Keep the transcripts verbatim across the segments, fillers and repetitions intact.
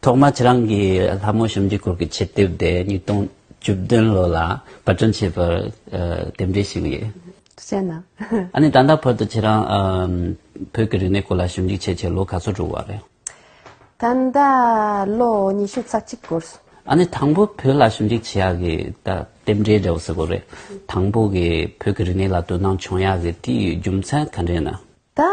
ཐོག་མར་ཁྱེད་རང་གིས་ལྷ་མོ་ཞིབ་འཇུག་སྐོར་གྱི་ཆེད་དེབ་དེ་ཉིས་སྟོང་བཅུ་བདུན་ལོ་ལ་པར་སྐྲུན་བྱས་པར་ཨ་རྟེན་འབྲེལ་ཞུ་གི་ཡོད། ཐུགས་རྗེ་གནང་། ཨ་ནི་ད་ལྟ་བར་དུ་ཁྱེད་རང་ཨ་བོད་ཀྱི་རིག་གནས་སྐོར་ལ་ཞིབ་འཇུག་བྱས་བྱས་ལོ་ག་ཚོད་འགྲོ་བ་རེད། ད་ལྟ་ལོ་ཉི་ཤུ་རྩ་གཅིག་འགོར་སོང་། ཨ་ནི་དང་པོ་བོད་ལ་ཞིབ་འཇུག་བྱེད་ཡག་གི་ད་རྟེན་འབྲེལ་འདྲ་བོ་ཟེར་དགོས་རེད། དང་པོ་གི་བོད་ཀྱི་རིག་གནས་ལ་དོ་སྣང་བྱུང་ཡག་གི་དེའི་རྒྱུ་མཚན་ག་འདྲ་ཡིན་ན། ད་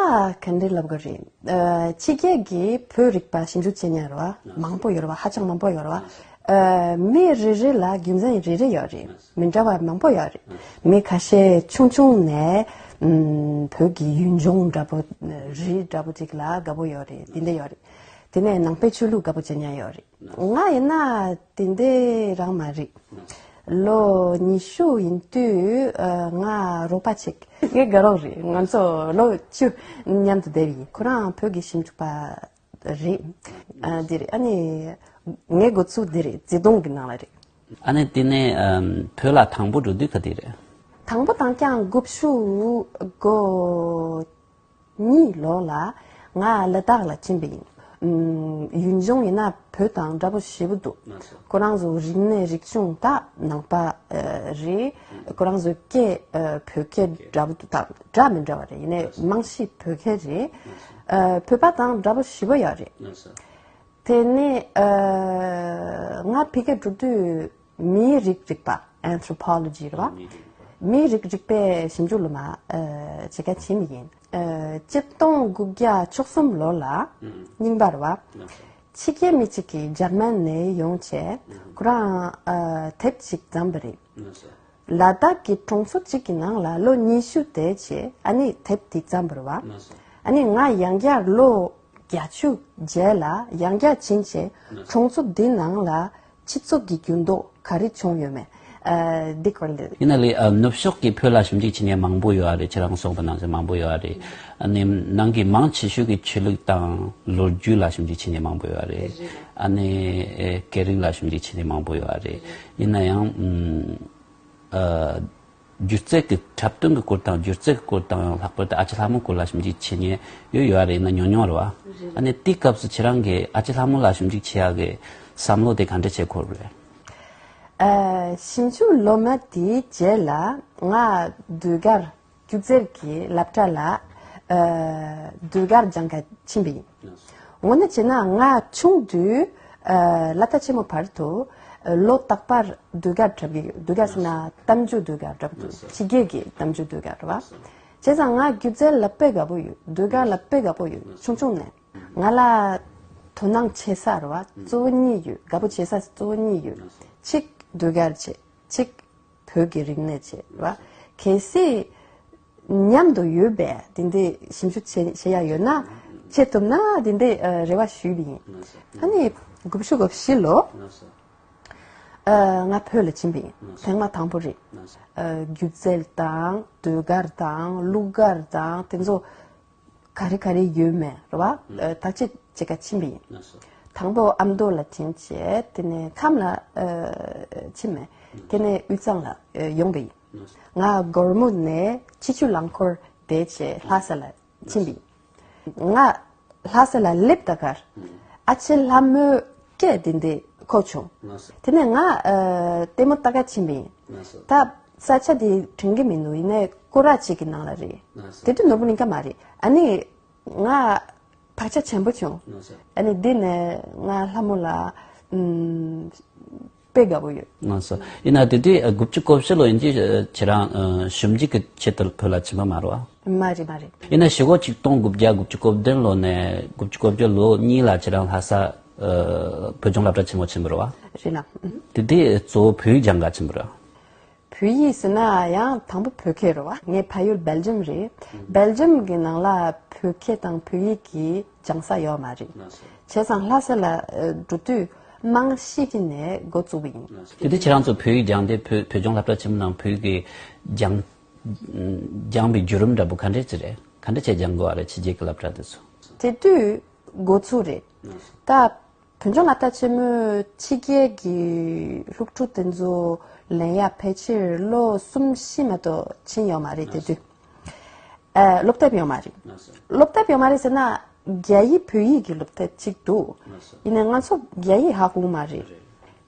ག་འདྲ་ལབ་དགོས་རེད། ཨ་ཕྱི་རྒྱལ་གྱི་བོད་རིག་པ་ཞིབ་འཇུག་བྱེད་མཁན་རེད་བ། མང་པོ་ཡོད་རེད་བ། ཧ་ཅང་མང་པོ་ཡོད་རེད་བ། ཨ་མི་རེ་རེ་ལ་རྒྱུ་མཚན་རེ་རེ་ཡོད་རེད། མི་འདྲ་བ་མང་པོ་ཡོད་རེད། མི་ཁ་ཤས་ཆུང་ཆུང་ནས་ཨམ་བོད་ཀྱི་ཡུལ་ལྗོངས་འདྲ་པོ། རི་འདྲ་པོ་ཅིག་ལ་དགའ་པོ་ཡོད་རེད། དེ་འདྲ་ཡོད་རེད། དེ་ནས་ནང་པའི་ཆོས་ལུགས་དགའ་པོ་བྱེད་མཁན་ཡོད་རེད། ང་ཡིན་ན་དེ་འདྲ་རང་མ་རེད། ལོ་ཉི་ཤུ་ཡིན་དུས་ཨ་ང་རོགས་པ་ཅིག་ངའི་དགའ་རོགས་རེད། ང་ཚོ་ལོ་བཅུ་མཉམ་དུ་བསྡད་ཡིན། ཁོ་རང་བོད་ཀྱི་ཞིབ་འཇུག་པ་རེད། ཨ་འདི་རེད། ཨ་ནི་ངའི་འགོ་ཚུགས་འདི་རེད། བརྩེ་དུང་གི་ནང་ལ་རེད། ཨ་ནི་དེ་ནས་ཨམ་བོད་ལ་དང་པོ་འགྲོ་དུས་ག་དུས་རེད། དང་པོ་དང་རྐྱང་དགུ་བཅུ་གོ་གཉིས་ལོ་ལ་ང་ལ་དྭགས་ལ་ཕྱིན་པ་ཡིན། ཨམ་ཡུལ་ལྗོངས་ཡིན་ན་བོད་དང་འདྲ་པོ་ཞེ་པོ་འདུག་ཁོ་རང་ཚོ་རིག་གནས་རིག་གཞུང་ད་ནང་པ་ཨ་རེད། ཁོ་རང་ཚོ་སྐད་ཨ་བོད་སྐད་འདྲ་པོ་འདུག་ད་འདྲ་མི་འདྲ་བ་རེད། ཡིན་ནའི་རྨང་གཞི་བོད་སྐད་རེད། ཨ་བོད་པ་དང་འདྲ་པོ་ཞེ་པོ་ཡོད་རེད། དེ་ནས་ཨ་ང་ཕ་གིར་འགྲོ་དུས་མིའི་རིགས་རིག་པ། Anthropology རེད་བ། མིའི་རིགས་རིག་པའི་ཞིབ་འཇུག་སློབ་མ་ཨ་བྱེད་མཁན་ཕྱིན་པ་ཡིན། ཨ་ཆིག་སྟོང་དགུ་བརྒྱ་བཅུ་གསུམ་ལོ་ལ་རྙིང་པ་རེད་བ། ཕྱི་རྒྱལ་མི་གཅིག་གིས་འཇར་མན་ནས་ཡོང་བྱས་ཁོ་རང་ཨ་དེབ་ཅིག་བརྩམས་པ་རེད། ལ་དྭགས་ཀྱི་གྲོང་ཚོ་གཅིག་གི་ནང་ལ་ལོ་ཉི་ཤུ་བསྡད་བྱས་ཨ་ནི་དེབ་དེ་བརྩམས་པ་རེད་བ། ཨ་ནི་ང་ཡང་བསྐྱར་ལོ་བརྒྱད་ཅུ་རྗེས་ལ་ཡང་བསྐྱར་ཕྱིན་བྱས་གྲོང་ཚོ་འདི་ནང་ལ་སྤྱི་ཚོགས་ཀྱི་འགྱུར་ལྡོག་ག་རེ་བྱུང་ཡོད་མེད་ཨ་འདི་སྐོར་ལ། ཡིན་ན་ལས་ཨ་ནུབ་ཕྱོགས་ཀྱི་བོད་ལ་ཞིབ་འཇུག་བྱེད་མཁན་མང་པོ་ཡོད་རེད། ཁྱེད་རང་གསུངས་པ་ནང་བཞིན་མང་པོ་ཡོད་རེད། ཨ་ནི་ནང་གི་མང་ཆེ་ཤོས་ཀྱི་ཆོས་ལུགས་དང་ལོ་རྒྱུས་ལ་ཞིབ་འཇུག་བྱེད་མཁན་མང་པོ་ཡོད་རེད། ཨ་ནི་ཨེ་སྐད་རིགས་ལ་ཞིབ་འཇུག་བྱེད་མཁན་མང་པོ་ཡོད་རེད། ཡིན་ན་ཡང་ཨམ། ཨ་སྒྱུ་རྩལ་གྱི་འཁྲབ་སྟོན་གྱི་སྐོར་དང་སྒྱུ་རྩལ་གྱི་སྐོར་དང་ཡང་ལྷག་པར་དུ་ཨ་ཅེ་ལྷ་མོའི་སྐོར་ལ་ཞིབ་འཇུག་བྱེད་མཁན་ཡོད་ཡོད་རེད་ན་ཉུང་ཉུང་རེད་བ། ཨ་ནི་དེའི་སྐབས་སུ་ཁྱེད་རང་གིས་ཨ་ཅེ་ལྷ་མོ་ལ་ཞིབ་འཇུག་བྱེད་ཡག་གི་བསམ་བློ་དེ་ག་འདྲ་བྱས་འཁོར་བ་རེད། ཨ་ཞིབ་འཇུག་སློབ་མ་དེའི་རྗེས་ལ་ང་ཟློས་གར་སྒྱུ་རྩལ་གྱི་སློབ་གྲྭ་ལ་ཨ་ཟློས་གར་སྦྱང་ག་ཕྱིན་པ་ཡིན། དངོས་གནས་བྱས་ན་ང་ཆུང་དུས་ཨ་སློབ་གྲྭ་ཆེན་མོ་བར་དུ་ཨ་ལོ་རྟག་པར་ཟློས་གར་འཁྲབ་ཀྱི་ཡོད། ཟློས་གར་ཟེར་ན་གཏམ་རྒྱུད་ཟློས་གར་འཁྲབ་ཀྱི་ཡོད། ཕྱི་རྒྱལ་གྱི་གཏམ་རྒྱུད་ཟློས་གར་རེད་བ། བྱས་ཙང་ང་སྒྱུ་རྩལ་ལ་དཔེ་དགའ་པོ་ཡོད། ཟློས་གར་ལ་དཔེ་དགའ་པོ་ཡོད། ཆུང་ཆུང་ནས་ང་ལ་དོ་སྣང་བྱེད་ས་རེད་བ་གཙོ་བོ་གཉིས་ཡོད། དགའ་པོ་བྱེད་ས་གཙོ་བོ་གཉིས་ཡོད། གཅིག་ཟློས་གར་བྱེད། གཅིག་བོད་ཀྱི་རིག་གནས་བྱེད་རེད་བ། གལ་སྲིད་མཉམ་དུ་ཡོད་པས་དེ་འདྲའི་ཞིབ་འཇུག་བྱེད་བྱེད་ཡ་ཡོད་ན་བྱེད་ཐུབ་ན་དེ་འདྲའི་ཨ་རེ་བ་ཞུས་པ་ཡིན། ཨ་ནི་དགུ་བཅུ་གོ་བཞི་ལོ་ཨ་ང་བོད་ལ་ཕྱིན་པ་ཡིན། ཐེངས་མ་དང་པོ་རེད། ཨ་སྒྱུ་རྩལ་དང་ཟློས་གར་དང་གླུ་གར་དང་དེ་ཚོ་ག་རེ་ག་རེ་ཡོད་མེད་རེད་བ། ཨ་བརྟག་དཔྱད་བྱེད་ག་ཕྱིན་པ་ཡིན། དང་པོ་ཨ་མདོ་ལ་ཕྱིན་བྱས་དེ་ནས་ཁམས་ལ་ཨ་ཕྱིན་མེད། དེ་ནས་དབུས་གཙང་ལ་ཨ་ཡོང་པ་ཡིན། ང་སྒོར་མོ་ནས་སྤྱི་སྤྱོད་རླངས་འཁོར་བསྡད་བྱས་ལྷ་ས་ལ་ཕྱིན་པ་ཡིན། ང་ལྷ་ས་ལ་སླེབས་ད་གར་ཨ་ཅེ་ལྷ་མོའི་སྐད་དེ་འདི་གོ་བྱུང་། དེ་ནས་ང་ཨ་ལྟད་མོ་ལྟ་ག་ཕྱིན་པ་ཡིན། ད་ས་ཆ་དེ་དྲན་གྱི་མི་འདུག་ཡིན་ནའི་སྐོར་ར་གཅིག་གི་ནང་ལ་རེད། དེ་དུས་ནོར་བུ་གླིང་ཁ་མ་རེད། ཨ་ནི་ང་བག་ཆགས་ཆེན་པོ་བྱུང་། ཨ་ནི་འདི་ནས་ང་ལྷ་མོ་ལ་ཨམ་དཔེ་དགའ་པོ་ཡོད། ང་ཚོ་ཡིན་ན་དེ་དུས་དགུ་བཅུ་གོ་བཞི་ལོ་ཡིན་གྱི་ཁྱེད་རང་ཨ་ཞིབ་འཇུག་གི་ཆེད་དུ་བོད་ལ་ཕྱིན་པ་མ་རེད་བ། མ་རེད་མ་རེད། ཡིན་ན་གཞི་གོ་ཆིག་སྟོང་དགུ་བརྒྱ་དགུ་བཅུ་གོ་བདུན་ལོ་ནས་དགུ་བཅུ་གོ་བརྒྱད་ལོ་གཉིས་ལ་ཁྱེད་རང་ལྷ་ས་ཨ་བོད་ལྗོངས་སློབ་གྲྭ་ཆེན་མོ་ཕྱིན་པ་རེད་བ། རེད་ལ། དེ་དུས་གཙོ་བོ་བོད་ཡིག་སྦྱང་ག་ཕྱིན་པ་རེད་བ། བོད་ཡིག་ཟེར་ན་ཡང་དང་པོ་བོད་སྐད་རེད་བ། ངའི་ཕ་ཡུལ་སྦེལ་ཇམ་རེད། སྦེལ་ཇམ་གྱི་ནང་ལ་བོད་སྐད་དང་བོད་ཡིག་གི་སྦྱང་ས་ཡོད་མ་རེད། བྱས་ཙང་ལྷ་ས་ལ་ཨ་འགྲོ་དུས་རྨང་གཞི་ནས་འགོ་བཙུགས་པ་ཡིན། དེ་དུས་ཁྱེད་རང་ཚོ་བོད་ཡིག་སྦྱངས་ཏེ་བོད་བོད་ལྗོངས་སློབ་གྲྭ་ཆེན་མོ་ནང་བོད་ཡིག་གི་སྦྱང་སྦྱངས་པའི་བརྒྱུད་རིམ་འདྲ་པོ་ག་འདྲས་ཅིག་རེད། ག་འདྲས་བྱས་སྦྱང་དགོས་བ་རེད་ཕྱི་རྒྱལ་གྱི་སློབ་གྲྭ་དེ་ཚོ། དེ་དུས་འགོ་ཚུགས་རེད། ད་བོད་ལྗོངས་སློབ་གྲྭ་ཆེན་མོའི་ཕྱི་རྒྱལ་གྱི་སློབ་ཕྲུག་དེ་ཚོ་ལེན་ཡ་ཕལ་ཆེར་ལོ་གསུམ་བཞི་མ་གཏོགས་ཕྱིན་ཡོད་མ་རེད་དེ་དུས། ཨ་སློབ་དེབ་ཡོད་མ་རེད། སློབ་དེབ་ཡོད་མ་རེད་ཟེར་ན་ རྒྱ་ཡིག་བོད་ཡིག་གི་སློབ་དེབ་གཅིག་འདུག་ཡིན་ནའི་ང་ཚོ་རྒྱ་ཡིག་ཧ་གོ་གི་མ་རེད།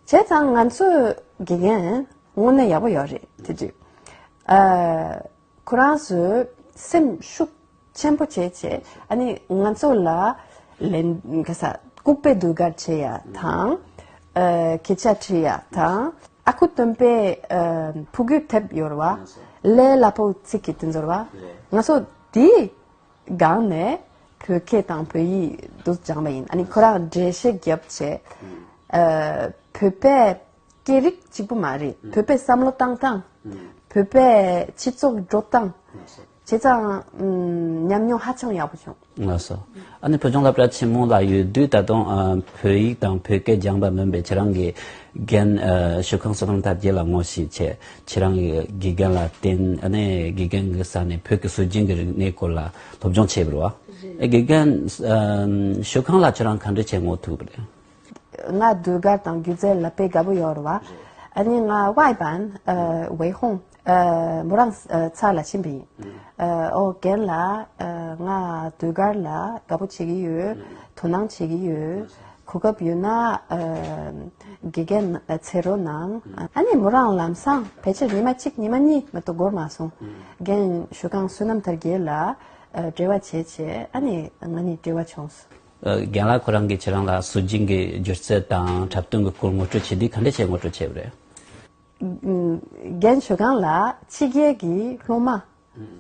བྱས་ཙང་ང་ཚོའི་དགེ་རྒན་དངོས་གནས་ཡག་པོ་ཡོད་རེད་དེ་དུས། ཨ། ཁོ་རང་ཚོས་སེམས་ཤུགས་ཆེན་པོ་བྱས་བྱས་ཨ་ནི་ང་ཚོ་ལ་ལན་ག་ས་ལྐུགས་པའི་ཟློས་གར་བྱེད་ཡ་དང་། ཨ། སྐད་ཆ་དྲི་ཡ་དང་། ཨ་ཁུ་སྟོན་པའི་ཨ། ཕྲུ་གུའི་དེབ་ཡོད་རེད་བ། ལས་སླ་པོ་ཚིག་གི་དེ་ཚོ་རེད་བ། ང་ཚོ་དེའི་སྒང་ནས་བོད་སྐད་དང་བོད་ཡིག་འདུག་སྦྱངས་པ་ཡིན། ཨ་ནི་ཁོ་རང་འགྲེལ་བཤད་བརྒྱབ་བྱས། ཨ། བོད་པའི་སྐད་རིགས་གཅིག་པུ་མ་རེད། བོད་པའི་བསམ་བློ་བཏང་སྟངས། བོད་པའི་སྤྱི་ཚོགས་འགྲོ་སྟངས། བྱས་ཙང་ཨམ། ཉམས་མྱོང་ཧ་ཅང་ཡག་པོ་བྱུང་། ལགས་སོ། ཨ་ནི་བོད་ལྗོངས་སློབ་གྲྭ་ཆེན་མོ་ལ་ཡོད་དུས་ད་དུང་ཨ། བོད་ཡིག་དང་བོད་སྐད་སྦྱངས་པ་མིན་པའི་ཁྱེད་རང་གི་རྒན་ཨ། ཞོལ་ཁང་བསོད་ནམས་དར་རྒྱས་ལ་ངོ་ཤེས་བྱས། ཁྱེད་རང་གི་དགེ་རྒན་ལ་བརྟེན། ཨ་ནི་དགེ་རྒན་གྱི་ས་ནས་བོད་ཀྱི་སྲོལ་རྒྱུན་གྱི་རིག་གནས་སྐོར་ལ་སློབ་སྦྱོང་བྱས་པ་རེད་བ། ཨེ། དགེ་རྒན་ཨ། ཞོལ་ཁང་ལ་ཁྱེད་རང་ག་འདྲ་བྱས་ངོ་ཐུག་པ་རེད། ང་ཟློས་གར་དང་སྒྱུ་རྩལ་ལ་དཔེ་དགའ་པོ་ཡོད་རེད་བ། ཨ་ནི་ང་ཝའི་པན་ཨ། ཝེ་ཧོང་ཨ། མོ་རང་ཨ། ཚ་ལ་ཕྱིན་པ་ཡིན། ཨ། ཨོ་རྒན་ལགས་ཨ། ང་ཟློས་གར་ལ་དགའ་པོ་བྱེད་ཀྱི་ཡོད། དོ་སྣང་བྱེད་ཀྱི་ཡོད། གོ་སྐབས་ཡོད་ན་ཨ། དགེ་རྒན་འཚོལ་རོགས་གནང་། ཨ་ནི་མོ་རང་ལམ་སང་ཕལ་ཆེར་ཉི་མ་གཅིག་ཉི་མ་གཉིས་མ་གཏོགས་འགོར་མ་སོང་། རྒན་ཞོལ་ཁང་བསོད་ནམས་དར་རྒྱས་ལ་ཨ། འབྲེལ་བ་བྱས་བྱས་ཨ་ནི་ང་གཉིས་འབྲེལ་བ་བྱུང་སོང་། ཨ། རྒན་ལགས་ཁོ་རང་གིས་ཁྱེད་རང་ལ་སྲོལ་རྒྱུན་གྱི་སྒྱུ་རྩལ་དང་འཁྲབ་སྟོན་གྱི་སྐོར་ངོ་སྤྲོད་བྱེད་དུས་ག་འདྲ་བྱས་ངོ་སྤྲོད་བྱས་པ་རེད། ཨ། རྒན་ཞོལ་ཁང་ལགས་ཕྱི་རྒྱལ་གྱི་སློབ་མ་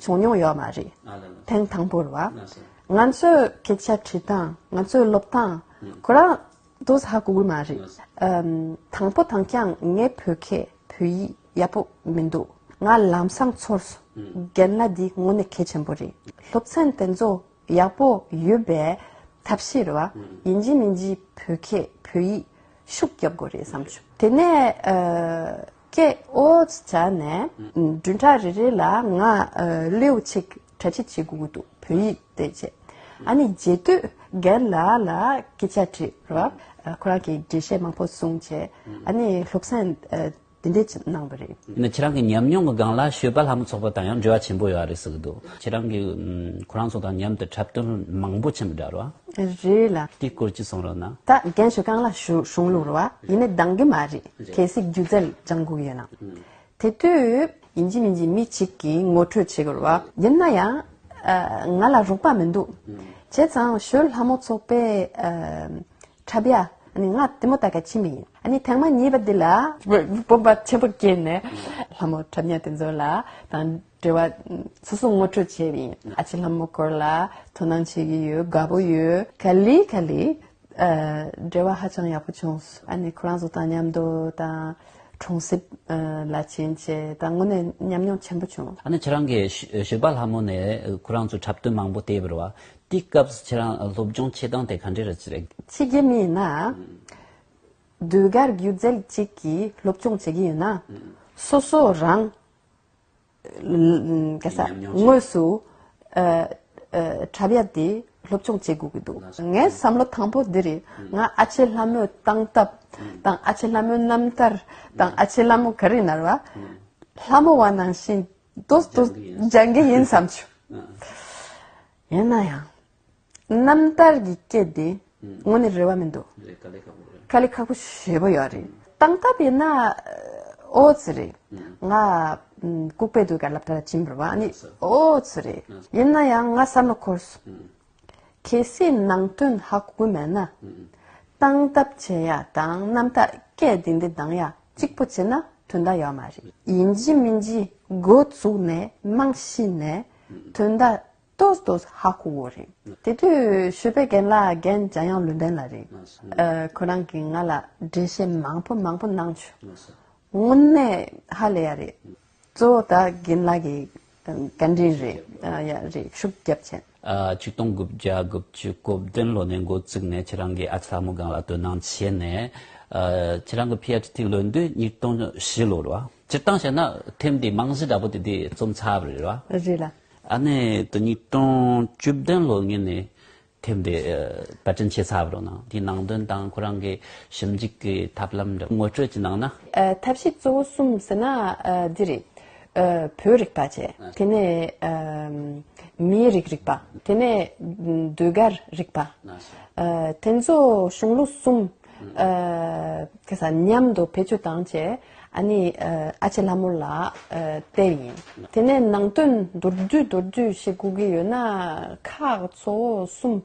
བྱུང་མྱོང་ཡོད་མ་རེད། ཨ་ལ་ལ། ཐེངས་དང་པོ་རེད་བ། ལགས་སོ། ང་ཚོའི་སྐད་ཆ་དྲི་སྟངས་ང་ཚོའི་སློབ་སྟངས་ཁོ་རང་ཏོག་ཙམ་ཧ་གོ་གི་མ་རེད། ལགས་སོ། ཨམ། དང་པོ་དང་རྐྱང་ངའི་བོད་སྐད་བོད་ཡིག་ཡག་པོ་མི་འདུག་ང་ལམ་སང་ཚོར་སོང་། རྒན་ལགས་འདི་དངོས་གནས་གལ་ཆེན་པོ་རེད། སློབ་ཚན་དེ་ཚོ་ཡག་པོ་ཡོད་པའི་ཐབས་ཤེས་རེད་བ། ཡིན་གཅིག་མིན་གཅིག་བོད་སྐད་བོད་ཡིག་ཤུགས་རྒྱབ་དགོས་རེད་བསམ་བྱུང་། དེ་ནས་ཨ། སྐད་ཨོ་ཙི་བྱས་ནས་བདུན་ཕྲག་རེ་རེ་ལ་ང་ཨ། ལེའུ་གཅིག་གྲ་སྒྲིག་བྱེད་དགོས་ཀྱི་འདུག་བོད་ཡིག་དེ་བྱས། ཨ་ནི་རྗེས་མཐུད་རྒན་ལགས་ལ་སྐད་ཆ་དྲིས་རེད་བ། ཁོ་རང་གིས་འགྲེལ་བཤད་མང་པོ་གསུངས་བྱས་ཨ་ནི་སློབ་ཚན་ཨ། དེ་འདྲས་གནང་བ་རེད། ཡིན་ན་ཁྱེད་རང་གི་ཉམས་མྱོང་གི་སྒང་ལ་ཞོལ་པ་ལྷ་མོ་ཚོགས་པ་དང་ཡང་འབྲེལ་བ་ཆེན་པོ་ཡོད་རེད་ཟེར་གི་འདུག་ཁྱེད་རང་གིས་ཁོ་རང་ཚོ་དང་མཉམ་དུ་འཁྲབ་སྟོན་མང་པོ་ཕྱིན་པ་འདྲ་རེད་བ། རེད་ལ། དེའི་སྐོར་ཅིག་གསུང་རོགས་གནང་། ད་རྒན་ཞོལ་ཁང་ལགས་གཞུང་ལུགས་རེད་བ། ཡིན་ནའི་འདང་གི་མ་རེད། གལ་སྲིད་སྒྱུ་རྩལ་སྦྱང་དགོས་ཀྱི་ཡོད་ན། དེ་དུས་ཡིན་གཅིག་མིན་གཅིག་མི་གཅིག་གིས་ངོ་སྤྲོད་བྱེད་དགོས་རེད་བ། ཡིན་ན་ཡང་ང་ལ་རོགས་པ་མི་འདུག་བྱས་ཙང་ཞོལ་ལྷ་མོ་ཚོགས་པའི་འཁྲབ་ཡ། ཨ་ནི་ང་ལྟད་མོ་ལྟ་ག་ཕྱིན་པ་ཡིན། ཨ་ནི་ཐེངས་མ་གཉིས་པ་འདི་ལ་སྤོབས་པ་ཆེན་པོ་སྐྱེས་ནས་ལྷ་མོ་འཁྲབ་མཁན་དེ་ཚོ་ལ་དང་འབྲེལ་བ་སོ་སོ་ངོ་སྤྲོད་བྱས་པ་ཡིན། ཨ་ཅེ་ལྷ་མོ་སྐོར་ལ་དོ་སྣང་བྱེད་ཀྱི་ཡོད། དགའ་པོ་ཡོད། ག་ལེ་ག་ལེ་ཨ་འབྲེལ་བ་ཧ་ཅང་ཡག་པོ་བྱུང་། ཨ་ནི་ཁོ་རང་ཚོ་དང་མཉམ་དུ་དང་གྲོང་གསེབ་ལ་ཕྱིན་བྱས་དང་དངོས་གནས་ཉམས་མྱོང་ཆེན་པོ་བྱུང་། ཨ་ནི་ཁྱེད་རང་གིས་ཞོལ་པ་ལྷ་མོ་ནས་ཁོ་རང་ཚོའི་འཁྲབ་སྟོན་མང་པོ་བལྟས་པ་རེད་བ། དེའི་སྐབས་སུ་ཁྱེད་རང་སློབ་སྦྱོང་བྱེད་སྟངས་དེ་ག་འདྲས་རེད་ཟེར། ཕྱི་རྒྱལ་མི་ཡིན་ན། ཟློས་གར་སྒྱུ་རྩལ་གཅིག་གི་སློབ་སྦྱོང་བྱེད་ཀྱི་ཡོད་ན། སོ་སོ་རང་། ག་ས་ཉམས་མྱོང་དངོས་སུ་ཨ་ཨ་འཁྲབ་ཡ་དེ་སློབ་སྦྱོང་བྱེད་དགོས་ཀྱི་འདུག་ལགས་སོ། ངའི་བསམ་བློ་དང་པོ་འདི་རེད། ང་ཨ་ཅེ་ལྷ་མོའི་སྟངས་སྟབས་དང་ཨ་ཅེ་ལྷ་མོའི་རྣམ་ཐར་དང་ཨ་ཅེ་ལྷ་མོ་ག་རེ་ཡིན་ན་རེད་བ། ལྷ་མོ་བ་ནང་བཞིན་ཏོག་ཏོག་སྦྱང་གི་ཡིན་བསམ་བྱུང་། ཡིན་ན་ཡང་། རྣམ་ཐར་གྱི་སྐད་དེ་དངོས་གནས་རེ་བ་མི་འདུག་དཀའ་ལས་ཁག་པོ་རེད། དཀའ་ལས་ཁག་པོ་ཞེ་པོ་ཡོད་རེད། སྟངས་སྟབས་ཡིན་ན་ཨོ་ཙི་རེད། ང་ལྐུགས་པའི་ཟློས་གར་སློབ་གྲྭར་ཕྱིན་པ་རེད་བ། ཨ་ནི་ཨོ་ཙི་རེད། ཡིན་ན་ཡང་ང་བསམ་བློ་འཁོར་སོང་། གལ་སྲིད་ནང་དོན་ཧ་གོ་གི་མེད་ན། སྟངས་སྟབས་བྱེད་ཡ་དང་རྣམ་ཐར་སྐད་འདི་འདི་གདངས་ཡ་གཅིག་པོ་བྱེད་ན་དོན་དག་ཡོད་མ་རེད། ཡིན་གཅིག་མིན་གཅིག་འགོ་བཙུགས་ནས་རྨང་གཞི་ནས་དོན་དག་ཏོག་ཏོག་ཧ་གོ་གི་རེད། དེ་དུས་ཞོལ་པའི་རྒན་ལགས་རྒན་འཇམ་དབྱངས་ལུང་བསྟན་ལགས་རེད། ཨ་ཁོ་རང་གིས་ང་ལ་འགྲེལ་བཤད་མང་པོ་མང་པོ་གནང་བྱུང་། དངོས་གནས་ཧ་ལས་ཡ་རེད། གཙོ་བོ་ད་རྒན་ལགས་ཀྱི་བཀའ་དྲིན་རེད། ཨ་ཡ་རེད། ཤུགས་རྒྱབ་བྱས། ཨ་ཆིག་སྟོང་དགུ་བརྒྱ་དགུ་བཅུ་གོ་བདུན་ལོ་ནས་འགོ་བཙུགས་ནས་ཁྱེད་རང་གིས་ཨ་ཅེ་ལྷ་མོ་སྒང་ལ་དོ་སྣང་བྱས་ནས། ཨ་ཁྱེད་རང་གི་པི་ཨེཆ་ཌི་ལོན་དུས་ཉིས་སྟོང་བཞི་ལོ་རེད་བ། སྤྱིར་བཏང་བཤད་ན་ཐེམ་འདི་རྨང་གཞི་འདྲ་པོ་དེ་དེ་རྩོམ་ཚར་བ་རེད་བ། རེད་ལ། ཨ་ནི་དེ་ཉིས་སྟོང་བཅུ་བདུན་ལོ་ངེད་ནས་ཐེམ་དེ་ཨ་པར་སྐྲུན་བྱས་ཚར་བ་རེད་ན། དེའི་ནང་དོན་དང་ཁོ་རང་གི་ཞིབ་འཇུག་གི་ཐབས་ལམ་འདྲ་ངོ་སྤྲོད་ཅིག་གནང་ན། ཨ་ཐབས་ཤེས་གཙོ་བོ་གསུམ་ཟེར་ན་ཨ་འདི་རེད། ཨ་བོད་རིག་པ་བྱས། དེ་ནས་ཨ་མིའི་རིགས་རིག་པ། དེ་ནས་ཟློས་གར་རིག་པ། ཨ་དེ་ཚོ་གཞུང་ལུགས་གསུམ། ཨ་ག་ས་མཉམ་དུ་བེད་སྤྱོད་བཏང་བྱས། ཨ་ནི་ཨ་ཨ་ཅེ་ལྷ་མོ་ལ་ཨ་བལྟས་ཡིན། དེ་ནས་ནང་དོན་མདོར་བསྡུས་མདོར་བསྡུས་ཤིག་དགོས་ཀྱི་ཡོད་ན། ཁག་གཙོ་བོ་གསུམ།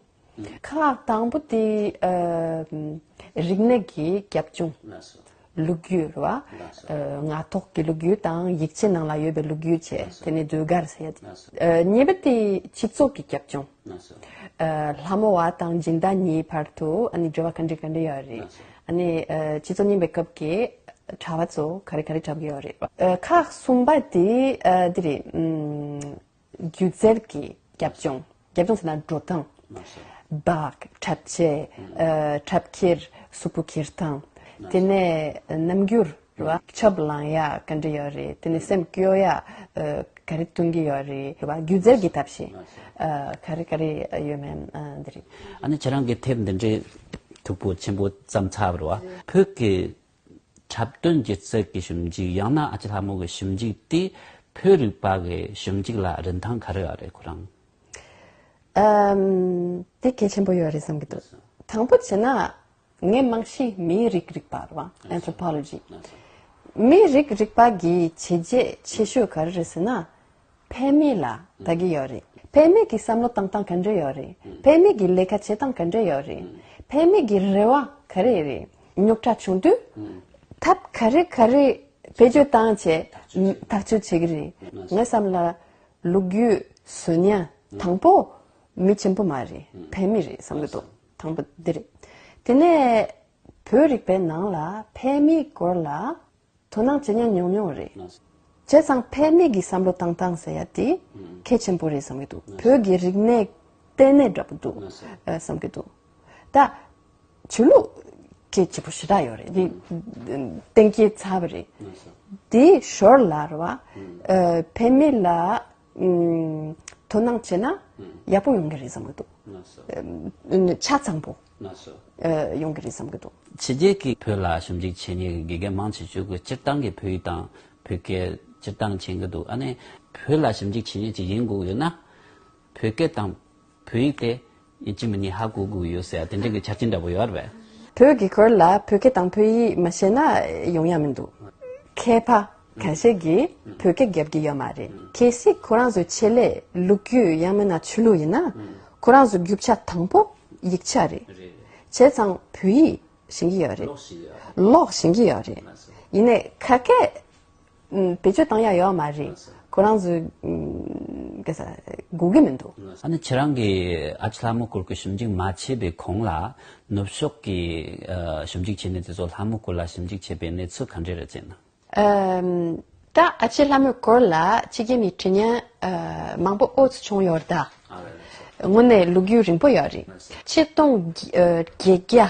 ཁག་དང་པོ་དེ་ཨ་རིག་གནས་ཀྱི་རྒྱབ་ལྗོངས། ལགས་སོ། ལོ་རྒྱུས་རེད་བ། ལགས་སོ། ཨ་ངག་ཐོག་གི་ལོ་རྒྱུས་དང་ཡིག་ཆའི་ནང་ལ་ཡོད་པའི་ལོ་རྒྱུས་བྱས། ལགས་སོ། དེ་ནས་ཟློས་གར་ཟེར་ཡ་དེ། ལགས་སོ། ཨ་གཉིས་པ་དེ་སྤྱི་ཚོགས་ཀྱི་རྒྱབ་ལྗོངས། ལགས་སོ། ཨ་ལྷ་མོ་བ་དང་སྦྱིན་བདག་གཉིས་བར་དུ་ཨ་ནི་འབྲེལ་བ་ག་འདྲ་ག་འདྲ་ཡོད་རེད། ལགས་སོ། ཨ་ནི་ཨ་སྤྱི་ཚོགས་རྙིང་པའི་སྐབས་ཀྱི་གྲྭ་བ་ཚོ་ག་རེ་ག་རེ་འཁྲབ་ཀྱི་ཡོད་རེད། ཨ་ཁག་གསུམ་པ་དེ་ཨ་འདི་རེད། ཨམ། སྒྱུ་རྩལ་གྱི་རྒྱབ་ལྗོངས། རྒྱབ་ལྗོངས་ཟེར་ན་འགྲོ་སྟངས། ལགས་སོ། འབག་འཁྲབ་ཆས། ཨ་འཁྲབ་འཁྱེར། གཟུགས་པོ་འཁྱེར་སྟངས། དེ་ནས་རྣམ་འགྱུར་རེད་བ། ཆབ་ལངས་ཡ་ག་འདྲ་ཡོད་རེད། དེ་ནས་སེམས་སྐྱོ་ཡ་ཨ་ག་རེ་སྟོན་གྱི་ཡོད་རེད་བ། སྒྱུ་རྩལ་གྱི་ཐབས་ཤེས་ཨ་ག་རེ་ག་རེ་ཡོད་མེད་ཨ་འདི་རེད། ཨ་ནི་ཁྱེད་རང་གིས་དེབ་འདི་འདྲའི་མཐུག་པོ་ཆེན་པོ་བརྩམས་ཚར་བ་རེད་བ། བོད་ཀྱི་འཁྲབ་སྟོན་སྒྱུ་རྩལ་གྱི་ཞིབ་འཇུག་ཡང་ན་ཨ་ཅེ་ལྷ་མོ་གི་ཞིབ་འཇུག་དེ་བོད་རིག་པ་གི་ཞིབ་འཇུག་ལ་རིན་ཐང་ག་རེ་ཡོད་རེད་ཁོ་རང་། ཨམ། དེ་གལ་ཆེན་པོ་ཡོད་རེད་བསམ་གྱི་འདུག་དང་པོ་བྱས་ན་ངས་མང་ཤོས་མིའི་རིགས་རིག་པ་རེད་བ། Anthropology། མིའི་རིགས་རིག་པ་གི་བྱས་རྗེས་ཆེ་ཤོས་ག་རེ་རེད་ཟེར་ན། ཕལ་མི་ལ་ལྟ་གི་ཡོད་རེད། ཕལ་མི་གི་བསམ་བློ་བཏང་སྟངས་ག་འདྲ་ཡོད་རེད། ཕལ་མི་གི་ལས་ཀ་བྱེད་སྟངས་ག་འདྲ་ཡོད་རེད། ཕལ་མི་གི་རེ་བ་ག་རེ་རེད། རྙོག་དྲ་བྱུང་དུས་ཐབས་ག་རེ་ག་རེ་བེད་སྤྱོད་བཏང་བྱས་ཐག་གཅོད་བྱེད་ཀྱི་རེད། ངའི་བསམ་ལ་ལོ་རྒྱུས་བཟོ་མཁན་དང་པོ་མི་ཆེན་པོ་མ་རེད། ཕལ་མི་རེད་བསམ་གྱི་འདུག་དང་པོ་འདི་རེད། དེ་ནས་བོད་རིག་པའི་ནང་ལ་ཕལ་མིའི་སྐོར་ལ་དོ་སྣང་བྱེད་མཁན་ཉུང་ཉུང་རེད། བྱས་ཙང་ཕལ་མི་གི་བསམ་བློ་བཏང་སྟངས་ཟེར་ཡ་དེ་གལ་ཆེན་པོ་རེད་བསམ་གྱི་འདུག་བོད་ཀྱི་རིག་གནས་ལྟེ་གནས་འདྲ་པོ་འདུག་བསམ་གྱི་འདུག་ད་ཆོས་ལུགས་གལ་ཆེན་པོ་ཞེ་དྲག་ཡོད་རེད། དེ་གཏན་འཁེལ་ཚར་བ་རེད། དེའི་ཞོར་ལ་རེད་བ། ཕལ་མི་ལ་ཨུམ། དོ་སྣང་བྱས་ན་ཡག་པོ་ཡོང་གི་རེད་བསམ་གྱི་འདུག་ལགས་སོ། ཨུམ། ཆ་ཚང་པོ་ལགས་སོ། ཨ་ཡོང་གི་རེད་བསམ་གྱི་འདུག་ཕྱི་རྒྱལ་གྱི་བོད་ལ་ཞིབ་འཇུག་བྱེད་མཁན་གྱི་དགེ་རྒན་མང་ཆེ་ཤོས་ཀྱིས་སྤྱིར་བཏང་གི་བོད་ཡིག་དང་བོད་སྐད་སྤྱིར་བཏང་མཁྱེན་གྱི་འདུག་ཨ་ནི་བོད་ལ་ཞིབ་འཇུག་བྱེད་མཁན་ཅིག་ཡིན་དགོས་ཡོད་ན་བོད་སྐད་དང་བོད་ཡིག་དེ་ཡིན་གཅིག་མིན་གཉིས་ཧ་གོ་དགོས་ཡོད་ཟེར་དེ་འདྲ་གི་ཆ་རྐྱེན་འདྲ་པོ་ཡོད་རེད་པས། བོད་ཀྱི་སྐོར་ལ་བོད་སྐད་དང་བོད་ཡིག་མ་ཤེས་ན་ཡོང་ཡ་མི་འདུག་མཁས་པ་ཁ་ཤས་ཀྱིས་བོད་སྐད་རྒྱབ་ཀྱི་ཡོད་མ་རེད། གལ་སྲིད་ཁོ་རང་ཚོའི་ཆེད་ལས་ལོ་རྒྱུས་ཡང་མིན་ན་ཆོས་ལུགས་ཡིན་ན་ཁོ་རང་ཚོ་རྒྱུ་ཆ་དང་པོ་ཡིག་ཆ་རེད། རེད། བྱས་ཙང་བོད་ཡིག་ཤེས་ཀྱི་ཡོད་རེད། ཀློག་ཤེས་ཀྱི་ཡོད་རེད། ཀློག་ཤེས་ཀྱི་ཡོད་རེད། ལགས་སོ། ཡིན་ནའི་ཁ་སྐད་ཨུམ། བེད་སྤྱོད་བཏང་ཡ་ཡོད་མ་རེད། ཁོ་རང་ཚོས་ཨུམ། ག་ས་དགོས་ཀྱི་མི་འདུག་ཨ་ནི་ཁྱེད་རང་གིས་ཨ་ཅེ་ལྷ་མོ་སྐོར་གྱི་ཞིབ་འཇུག་མ་བྱས་པའི་གོང་ལ་ནུབ་ཕྱོགས་ཀྱི་ཨ་ཞིབ་འཇུག་བྱེད་མཁན་དེ་ཚོ་ལྷ་མོ་སྐོར་ལ་ཞིབ་འཇུག་བྱས་པའི་གནས་ཚུལ་ག་འདྲ་རེད་ཅེ་ན། ཨམ། ད་ཨ་ཅེ་ལྷ་མོའི་སྐོར་ལ་ཕྱི་རྒྱལ་མི་འབྲི་མཁན་ཨ་མང་པོ་ཨོ་ཙི་བྱུང་ཡོད་རེད་ད། ཨ་རེད་རེད། དངོས་གནས་ལོ་རྒྱུས་རིང་པོ་ཡོད་རེད། ཆིག་སྟོང་བརྒྱད་བརྒྱ་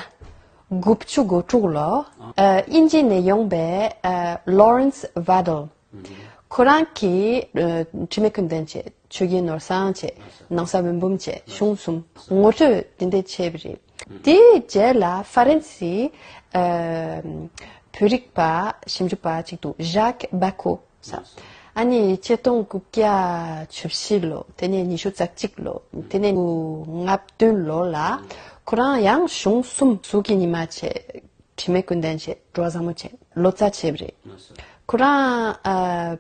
དགུ་བཅུ་གོ་དྲུག་ལོ། ཨ་དབྱིན་ཇི་ནས་ཡོང་པའི་ཨ་Lawrence Waddell། ཁོ་རང་གིས་ཨ་དྲི་མེད་ཀུན་ལྡན་བྱས། ཆོས་རྒྱལ་ནོར་བཟང་བྱས། ནང་ས་འོད་འབུམ་བྱས། གཞུང་གསུམ་ངོ་སྤྲོད་ཏན་ཏན་བྱས་པ་རེད། དེའི་རྗེས་ལ་ཧྥ་རན་སིའི་ཨ་བོད་རིག་པ་ཞིབ་འཇུག་པ་གཅིག་འདུག Jacques Bacot ཟེར། ཨ་ནི་ཆིག་སྟོང་དགུ་བརྒྱ་བཅུ་བཞི་ལོ། དེ་ནས་ཉི་ཤུ་རྩ་གཅིག་ལོ། དེ་ནས་ལྔ་བདུན་ལོ་ལ་ཁོ་རང་ཡང་གཞུང་གསུམ་གཟུགས་ཀྱི་ཉི་མ་བྱས། དྲི་མེད་ཀུན་ལྡན་བྱས། འགྲོ་བ་བཟང་མོ་བྱས། ལོ་ཙཱ་བྱས་པ་རེད། ཁོ་རང་ཨ་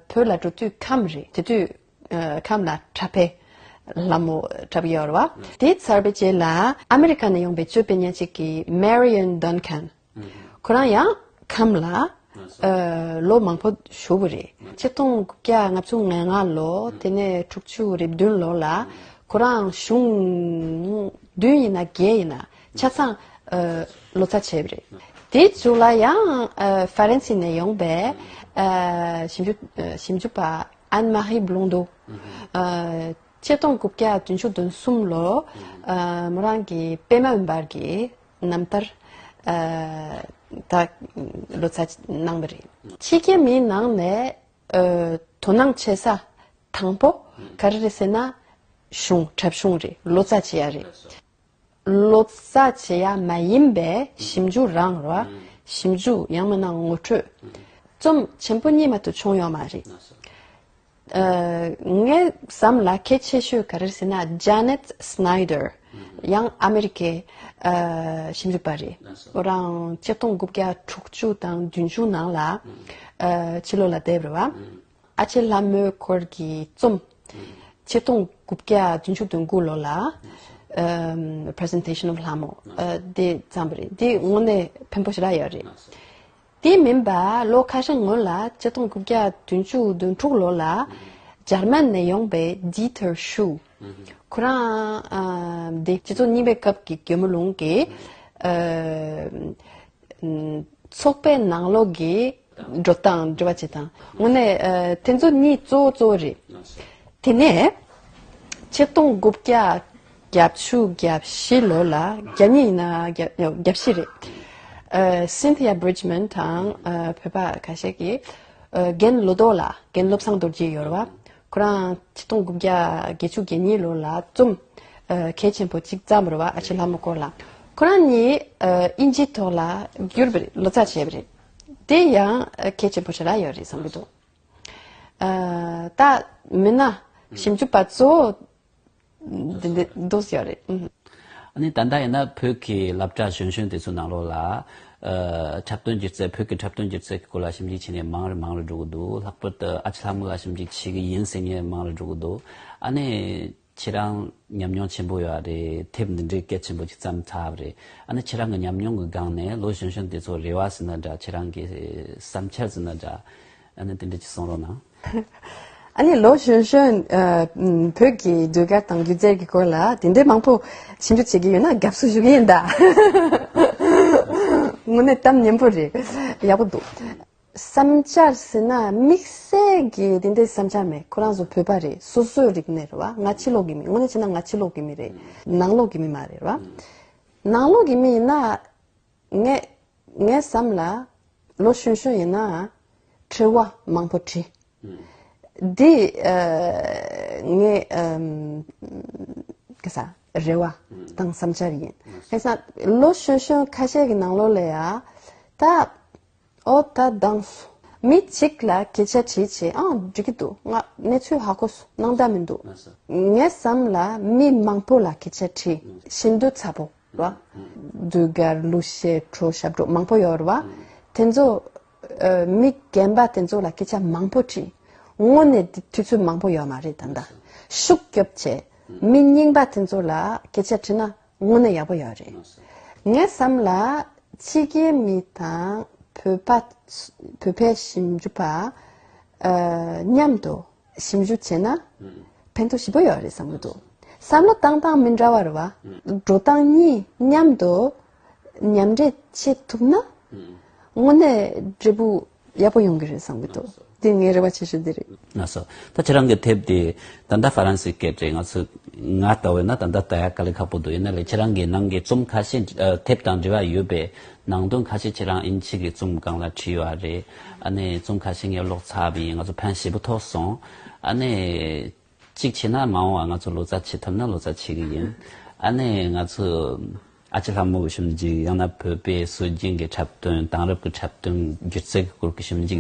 བོད་ལ་འགྲོ་དུས་ཁམས་རེད། དེ་དུས་ཨ་ཁམས་ལ་གྲྭ་པའི་ལྷ་མོ་འཁྲབ་ཡོད་རེད་བ། དེ་ཚར་བའི་རྗེས་ལ་ཨ་མེ་རི་ཁ་ནས་ཡོང་པའི་ཅོ་པེ་ཉ་གཅིག་གི་Marion Duncan། ཁོ་རང་ཡང་ཁམས་ལ་ཨ་ལོ་མང་པོ་བཞུགས་པ་རེད། ཆིག་སྟོང་དགུ་བརྒྱ་ལྔ་བཅུ་ང་ལྔ་ལོ། དེ་ནས་དྲུག་ཅུ་རེ་བདུན་ལོ་ལ་ཁོ་རང་གཞུང་བདུན་ཡིན་ན་བརྒྱད་ཡིན་ན་ཆ་ཚང་ཨ་ལོ་ཙཱ་བྱས་པ་རེད། དེའི་མཇུག་ལ་ཡང་ཨ་ཧྥ་རན་སི་ནས་ཡོང་པའི་ཨ་ཞིབ་འཇུག་ཨ་ཞིབ་འཇུག་པ་Anne-Marie Blondeau། ཨ་ཆིག་སྟོང་དགུ་བརྒྱ་བདུན་ཅུ་དོན་གསུམ་ལོ། ཨ་མོ་རང་གི་པད་མ་འོད་འབར་གྱི་རྣམ་ཐར་ཨ་ད་ལོ་ཙཱ་གནང་བ་རེད། ཕྱི་རྒྱལ་མིའི་ནང་ནས་ཨ་དོ་སྣང་བྱེད་ས་དང་པོ་ག་རེ་རེད་ཟེར་ན་གཞུང་། འཁྲབ་གཞུང་རེད། ལོ་ཙཱ་བྱེད་ཡ་རེད། ལོ་ཙཱ་བྱེད་ཡ་མ་ཡིན་པའི་ཞིབ་འཇུག་རང་རེད་བ། ཞིབ་འཇུག་ཡང་མིན་ན་ངོ་སྤྲོད་རྩོམ་ཆེན་པོ་གཉིས་མ་གཏོགས་བྱུང་ཡོད་མ་རེད། ཨ། ངའི་བསམ་ལ་གལ་ཆེ་ཤོས་ག་རེ་ཟེར་ན། Janet Snyder། ཡང་ཨ་མེ་རི་ཀའི་ཨ་ཞིབ་འཇུག་པ་རེད། ཁོ་རང་ཆིག་སྟོང་དགུ་བརྒྱ་དྲུག་ཅུ་དང་བདུན་ཅུ་ནང་ལ་ཨ་ཕྱི་ལོགས་ལ་བསྡད་པ་རེད་བ། ཨ་ཅེ་ལྷ་མོའི་སྐོར་གྱི་རྩོམ། ཆིག་སྟོང་དགུ་བརྒྱ་བདུན་ཅུ་དོན་དགུ་ལོ་ལ་ཨམ་Presentation of ལྷ་མོ་ཨ་དེ་བརྩམས་པ་རེད། དེ་དངོས་གནས་ཕན་པོ་ཞེ་དྲག་ཡོད་རེད། དེ་མིན་པ་ལོ་ཁ་ཤས་སྔོན་ལ་ཆིག་སྟོང་དགུ་བརྒྱ་བདུན་ཅུ་དོན་དྲུག་ལོ་ལ་འཇར་མན་ནས་ཡོང་པའི་Dieter Schuh། ཁོ་རང་ཨ་དེ་སྤྱི་ཚོགས་རྙིང་པའི་སྐབས་ཀྱི་རྒྱལ་མོ་ལུང་གི་ཨ་ཚོགས་པའི་ནང་ལོགས་ཀྱི་འགྲོ་སྟངས་འབྲེལ་བ་བྱེད་སྟངས། དངོས་གནས་ཨ་དེ་ཚོ་གཉིས་གཙོ་བོ་གཙོ་བོ་རེད། དེ་ནས་ཆིག་སྟོང་དགུ་བརྒྱ་བརྒྱད་ཅུ་གྱ་བཞི་ལོ་ལ། གྱ་གཉིས་ཡིན་ན་གྱ་གྱ་བཞི་རེད། ཨ་Cynthia Bridgman དང་ཨ་བོད་པ་ཁ་ཤས་ཀྱིས་ཨ་རྒན་ལོ་ཏོག་ལགས། རྒན་བློ་བཟང་རྡོ་རྗེ་ཡོད་རེད་བ། ཁོ་རང་ཆིག་སྟོང་དགུ་བརྒྱ་བརྒྱད་ཅུ་གྱ་གཉིས་ལོ་ལ་རྩོམ་ཨ་གལ་ཆེན་པོ་གཅིག་བརྩམས་པ་རེད་བ། ཨ་ཅེ་ལྷ་མོ་སྐོར་ལ། ཁོ་རང་གཉིས་ཨ་དབྱིན་ཇིའི་ཐོག་ལ་བསྒྱུར་བ་རེད། ལོ་ཙཱ་བྱས་པ་རེད། དེ་ཡང་ཨ་གལ་ཆེན་པོ་ཞེ་དྲག་ཡོད་རེད་བསམ་གྱི་འདུག་ཨ་ད་མི་སྣ་ཞིབ་འཇུག་པ་གཙོ་བོ་འདི་འདི་འདུག་ཡོད་རེད། ཨ་ནི་ད་ལྟ་ཡིན་ན་བོད་ཀྱི་སློབ་གྲྭ་གཞོན་གཞོན་དེ་ཚོའི་ནང་ལོགས་ལ་ཨ་འཁྲབ་སྟོན་སྒྱུ་རྩལ། བོད་ཀྱི་འཁྲབ་སྟོན་སྒྱུ་རྩལ་གྱི་སྐོར་ལ་ཞིབ་འཇུག་བྱེད་མཁན་མང་རུ་མང་རུ་འགྲོ་གི་འདུག་ལྷག་པར་དུ་ཨ་ཅེ་ལྷ་མོ་ལ་ཞིབ་འཇུག་བྱེད་ཀྱི་ཡིན་ཟེར་མཁན་མང་རུ་འགྲོ་གི་འདུག་ཨ་ནི་ཁྱེད་རང་ཉམས་མྱོང་ཆེན་པོ་ཡོད་རེད། དེབ་འདི་འདྲའི་གལ་ཆེན་པོ་ཅིག་བརྩམས་ཚར་བ་རེད། ཨ་ནི་ཁྱེད་རང་གི་ཉམས་མྱོང་གི་སྒང་ནས་ལོ་གཞོན་གཞོན་དེ་ཚོ་རེ་བ་ཟེར་ན་འདྲ། ཁྱེད་རང་གི་བསམ་འཆར་ཟེར་ན་འདྲ། ཨ་ནི་དེ་འདྲ་ཅིག་གསུང་རོགས་གནང་། ཨ་ནི་ལོ་གཞོན་གཞོན་ཨ་བོད་ཀྱི་ཟློས་གར་དང་སྒྱུ་རྩལ་གྱི་སྐོར་ལ་དེ་འདྲའི་མང་པོ་ཞིབ་འཇུག་བྱེད་ཀྱི་ཡོད་ན་དགའ་བསུ་ཞུ་གི་ཡིན་ད། དངོས་གནས་གཏམ་སྙན་པོ་རེད། ཡག་པོ་འདུག་བསམ་འཆར་ཟེར་ན་དམིགས་བསལ་གྱི་དེ་འདྲའི་བསམ་འཆར་མེད། ཁོ་རང་ཚོ་བོད་པ་རེད། སོ་སོའི་རིག་གནས་རེད་བ། ང་ཕྱི་ལོགས་ཀྱི་མི། དངོས་གནས་བྱས་ན་ང་ཕྱི་ལོགས་ཀྱི་མི་རེད། ནང་ལོགས་ཀྱི་མི་མ་རེད་བ། ནང་ལོགས་ཀྱི་མི་ཡིན་ན་ངས་ངའི་བསམ་ལ་ལོ་གཞོན་གཞོན་ཡིན་ན་དྲི་བ་མང་པོ་དྲི། འདི་ཨ་ངའི་ཨམ་ག་ས་རེ་བ་དང་བསམ་འཆར་ཡིན། ག་ས་ལོ་གཞོན་གཞོན་ཁ་ཤས་ཀྱི་ནང་ལོགས་ལ་ཡ་ད། ཨོ་ད་དང་སོ། མི་གཅིག་ལ་སྐད་ཆ་དྲིས་བྱས། ཨང་འགྲིག་གི་འདུག་ང་གནས་ཚུལ་ཧ་གོ་སོང་། སྣང་དག་མི་འདུག་ལགས་སོ། ངའི་བསམ་ལ་མི་མང་པོ་ལ་སྐད་ཆ་དྲིས། ཤིན་ཏུ་ཚ་པོ་རེད་བ། ཟློས་གར་གླུ་གཞས་བྲོ་ཞབས་བྲོ་མང་པོ་ཡོད་རེད་བ། དེ་ཚོ་ཨ་མི་རྒན་པ་དེ་ཚོ་ལ་སྐད་ཆ་མང་པོ་དྲིས། དངོས་གནས་དེ་དུས་ཚོད་མང་པོ་ཡོད་མ་རེད་ད་ལྟ། ཤུགས་རྒྱོབ་བྱས། མི་རྙིང་པ་དེ་ཚོ་ལ་སྐད་ཆ་དྲིས་ན། དངོས་གནས་ཡག་པོ་ཡོད་རེད། ངའི་བསམ་ལ་ཕྱི་རྒྱལ་མི་དང་བོད་པ། བོད་པའི་ཞིབ་འཇུག་པ་ཨ་མཉམ་དུ་ཞིབ་འཇུག་བྱས་ན་ཕན་ཐོགས་ཞེ་པོ་ཡོད་རེད་བསམ་གྱི་འདུག་བསམ་བློ་བཏང་སྟངས་མི་འདྲ་བ་རེད་བ། འགྲོ་སྟངས་གཉིས་མཉམ་དུ་མཉམ་འདྲེས་བྱེད་ཐུབ་ན་དངོས་གནས་འབྲས་བུ་ཡག་པོ་ཡོང་གི་རེད་བསམ་གྱི་འདུག་དེ་ངའི་རེ་བ་ཆེ་ཤོས་དེ་རེད། ལགས་སོ། ད་ཁྱེད་རང་གི་དེབ་དེ་ད་ལྟ་ཧྥ་རན་སིའི་སྐད་རེད། ང་ཚོ་ང་ལྟ་བས་ན་ད་ལྟ་ལྟ་ཡག་དཀའ་ལས་ཁག་པོ་འདུག་ཡིན་ན་ལས་ཁྱེད་རང་གི་ནང་གི་རྩོམ་ཁ་ཤས། ཨ་དེབ་དང་འབྲེལ་བ་ཡོད་པའི་ནང་དོན་ཁ་ཤས་ཁྱེད་རང་དབྱིན་ཇི་གི་རྩོམ་སྒང་ལ་བྲིས་ཡོད་རེད། ཨ་ནི་རྩོམ་ཁ་ཤས་ངས་ཀློག་ཚར་བ་ཡིན། ང་ཚོ་ཕན་ཞེ་པོ་ཐོགས་སོང་། ཨ་ནི་གཅིག་བྱས་ན་མ་འོངས་པ་ང་ཚོ་ལོ་ཙཱ་བྱེད་ཐུབ་ན་ལོ་ཙཱ་བྱེད་ཀྱི་ཡིན། ཨ་ནི་ང་ཚོ་ཨ་ཅེ་ལྷ་མོ་གི་ཞིབ་འཇུག་ཡང་ན་བོད་པའི་སྲོལ་རྒྱུན་གྱི་འཁྲབ་སྟོན། དེང་རབས་ཀྱི་འཁྲབ་སྟོན། སྒྱུ་རྩལ་གྱི་སྐོར་གྱི་ཞིབ་འཇུག